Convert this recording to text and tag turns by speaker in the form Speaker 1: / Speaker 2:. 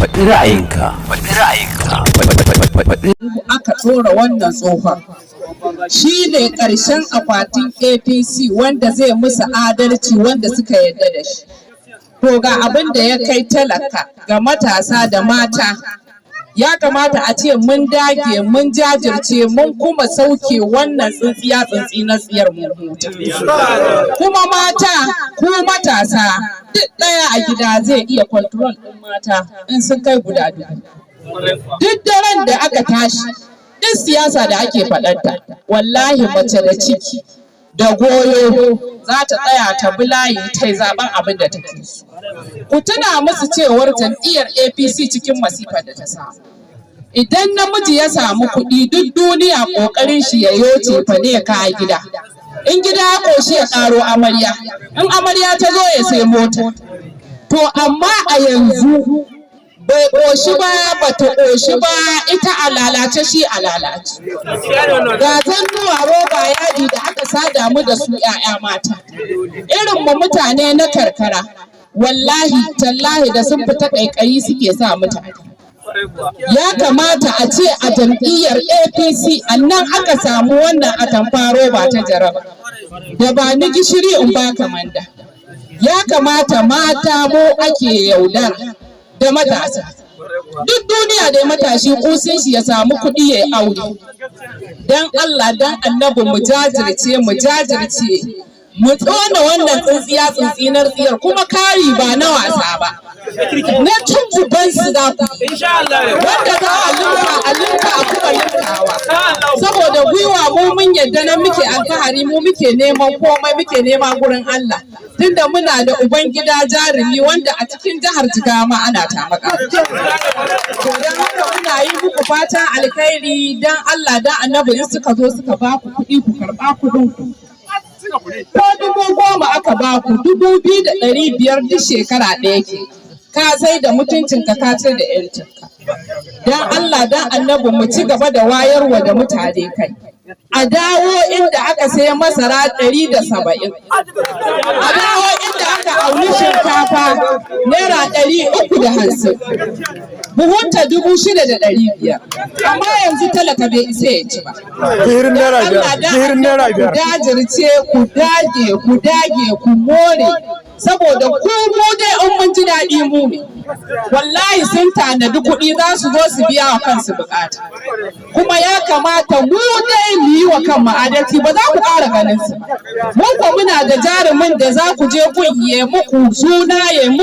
Speaker 1: Faɗi ra'ayinka. Faɗi ra'ayinka. Faɗi.
Speaker 2: Aka ɗora wannan tsohon shi ne ƙarshen akwatin APC wanda zai musu adalci, wanda suka yarda da shi. To, ga abin da ya kai talaka ga matasa da mata. Ya kamata a ce mun dage, mun jajirce, mun kuma sauke wannan tsintsiya tsintsi na tsiyar mun huta. Kuma mata, ku matasa, duk ɗaya a gida zai iya control ɗin mata in sun kai guda 1000. Duk daren da aka tashi, duk siyasa da ake faɗarta, wallahi mace da ciki da goyo za ta tsaya ta bi layi ta yi zaben abin da take so. Ku tuna musu cewar jam'iyyar APC cikin masifar da ta samu. Idan namiji ya samu kuɗi, duk duniya ƙoƙarin shi ya yoce fa ne ka gida. In gida ya ƙoshi, ya ƙaro amarya. In amarya ta zo, ya sai mota. To, amma a yanzu bai ƙoshi ba, bata ƙoshi ba, ita a lalace, shi a lalace. Ga zannuwa roba yadi da aka sada mu da su 'ya'ya mata. Irin mu mutane na karkara, wallahi tallahi da sun fita ƙaiƙayi suke sa mutane. Ya kamata a ce a jam'iyyar APC nan aka samu wannan atamfa roba ta jaraba. Da ba ni gishiri in ba manda. Ya kamata mata mu ake yaudara da matasa. Duk duniya dai matashi kusin shi ya samu kuɗi ya yi aure. Dan Allah, dan Annabi, mu jajirce, mu jajirce. Mu tsona wannan tsintsiya tsintsinar tsiyar, kuma kari ba na wasa ba. Na cin ubansu za ku yi. Wanda za a linka, a linka, a kuma linkawa. Saboda gwiwa mu mun yadda nan muke alfahari, mu muke neman komai, muke nema gurin Allah. Tunda muna da ubangida jarumi wanda a cikin jihar Jigawa ma ana tamaka. To, don haka muna yi muku fatan alkhairi. Dan Allah, dan Annabi, in suka zo suka ba ku kuɗi, ku karɓa kuɗin ku. Ko 10,000 aka ba ku, 2,500 duk shekara ɗaya ke. Ka sai da mutuncinka, ka sai da 'yancinka. Dan Allah, dan Annabi, mu ci gaba da wayarwa da mutane kai. A dawo inda aka sai masara 170. A dawo inda aka auni shinkafa ₦350. Buhunta 6,500. Amma yanzu talaka bai isa ya ci ba.
Speaker 3: Gihirin ₦5.
Speaker 2: Allah, dan
Speaker 3: Gihirin ₦5.
Speaker 2: Ku jajirce, ku dage, ku dage, ku more. Saboda ku mu dai in mun ji daɗi mu ne. Wallahi sun tanadi kuɗi, za su zo su biya wa kansu bukata. Kuma ya kamata mu dai mu yi wa kanmu adalci, ba za ku ƙara ganin su ba. Mu ko muna da jarumin da za ku je gun ya muku suna ya muku